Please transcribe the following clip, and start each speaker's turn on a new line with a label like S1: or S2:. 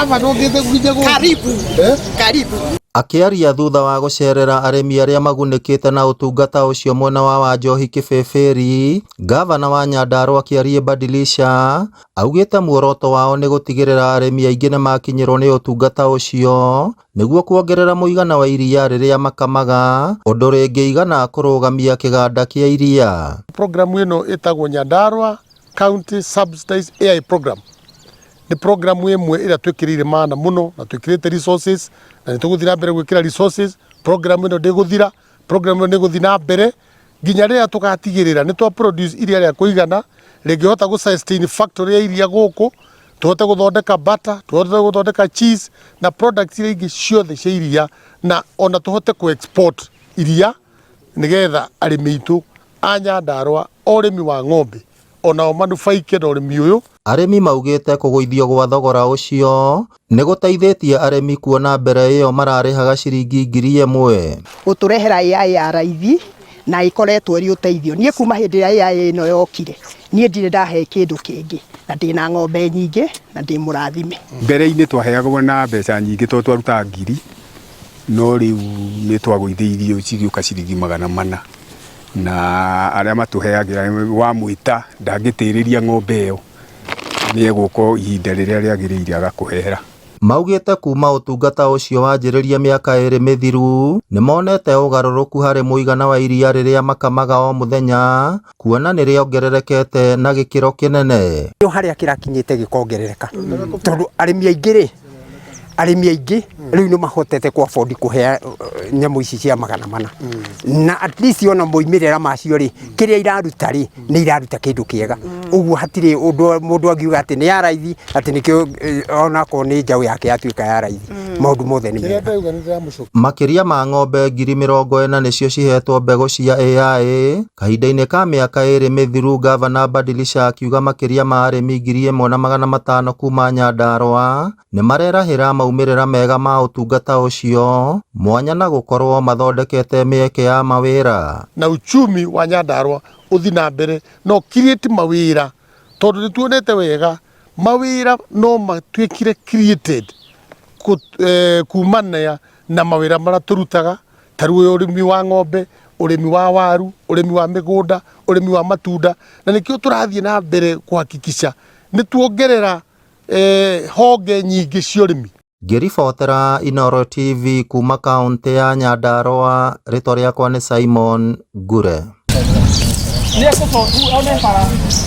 S1: Gavana ũkĩte nginya gũkũ.
S2: Karibu.
S1: Eh?
S2: Karibu.
S3: Akĩaria thutha wa gũceerera arĩmi arĩa magunĩkĩte na ũtungata ũcio mwena wa Wanjohi Kĩbĩbĩri, ngavana wa Nyandarua Kĩarie Badilisha augĩte muoroto wao nĩ gũtigĩrĩra arĩmi aingĩ nĩmakinyĩrwo nĩ ũtungata ũcio nĩguo kuongerera mũigana wa iria rĩrĩa makamaga ũndũ rĩngĩigana kũrũgamia kĩganda kĩa iria.
S1: Program ĩno ĩtagwo Nyandarua County Subsidized AI Program. Nĩ program ĩmwe ĩrĩa twĩkĩrĩire maana mũno na twĩkĩrĩte resources na nĩ tũgũthiĩ na mbere gwĩkĩra resources. Program ĩno ndĩgũthira, program ĩno nĩ ĩgũthiĩ na mbere nginya rĩrĩa tũgatigĩrĩra nĩ twa produce iria rĩa kũigana rĩngĩhota gũ sustain factory ya iria gũkũ, tũhote gũthondeka butter, tũhote gũthondeka cheese na products iria ingĩ ciothe cia iria, na ona tũhote kũ export iria nĩgetha arĩmi aitũ a Nyandarua, ũrĩmi wa ng'ombe, onao manufaike na ũrĩmi ũyũ.
S3: Arĩmi maugĩte kũgũithio gwa thogora ũcio nĩ gũteithĩtie arĩmi kuona mbere ĩyo mararĩhaga ciringi 1000.
S2: Gũtũrehera AI ya raithi na ĩkoretwo ĩrĩ ũteithio. Niĩ kuma hĩndĩ ĩrĩa AI ĩno yokire, niĩ ndirĩ ndahe kĩndũ kĩngĩ, na ndĩna ng'ombe nyingĩ na ndĩ mũrathime.
S4: Mbere-inĩ twaheagwo na mbeca nyingĩ tondũ twarutaga 1000, no rĩu nĩ twagũithĩirio cigĩũka ciringi 400, na arĩa matũheagĩra wamwĩta ndangĩtĩrĩria ng'ombe ĩyo, nĩ egũka ihinda rĩrĩa rĩagĩrĩire agakũhera.
S3: Maugĩte kuma ũtungata ũcio wanjĩrĩria mĩaka 2 mĩthiru nĩmonete ũgarũrũku harĩ mũigana wa iria rĩrĩa makamaga o mũthenya kuona nĩrĩongererekete na gĩkĩro kĩnene.
S5: Harĩa kĩrakinyĩte gĩkongerereka tondũ arĩmi aingĩ rĩ, arĩmi aingĩ rĩu nĩ mahotete kũ afford kũhe nyamũ ici cia 400, na at least ona moimĩrĩra macio rĩ, kĩrĩa iraruta rĩ, nĩ iraruta kĩndũ kĩega. Ũguo hatirĩ ũndũ mũndũ angiuga atĩ nĩ ya raithi, atĩ nĩkĩo onakorwo nĩ njaũ yake yatuĩka ya raithi, maũndũ mothe nĩ
S1: Kĩrĩa
S5: mega.
S1: ndauga nĩ ndĩramũcokia.
S3: Makĩria ma ng'ombe 40,000 nĩcio cihetwo mbegũ cia AI kahinda-inĩ ka mĩaka 2 mĩthiru. Gavana Badilisha akiuga makĩria ma arĩmi 1500 kuma Nyandarua nĩmarerahĩra maumĩrĩra mega ma ũtungata ũcio mwanya na gũkorwo mathondekete mĩeke ya mawĩra.
S1: Na uchumi wa Nyandarua ũthi na mbere no create mawĩra, tondũ nĩ tuonete wega mawĩra no matuĩkire created kumana na mawĩra marĩa tũrutaga, ta rĩu ũrĩmi wa ng'ombe, ũrĩmi wa waru, ũrĩmi wa mĩgũnda, ũrĩmi wa matunda, na nĩkĩo tũrathiĩ na mbere kũhakikisha nĩ tuongerera honge nyingĩ cia ũrĩmi.
S3: Ngĩribotera Inooro TV kuma kaũntĩ ya Nyandarua, rĩtwa rĩakwa nĩ Simon Ngure.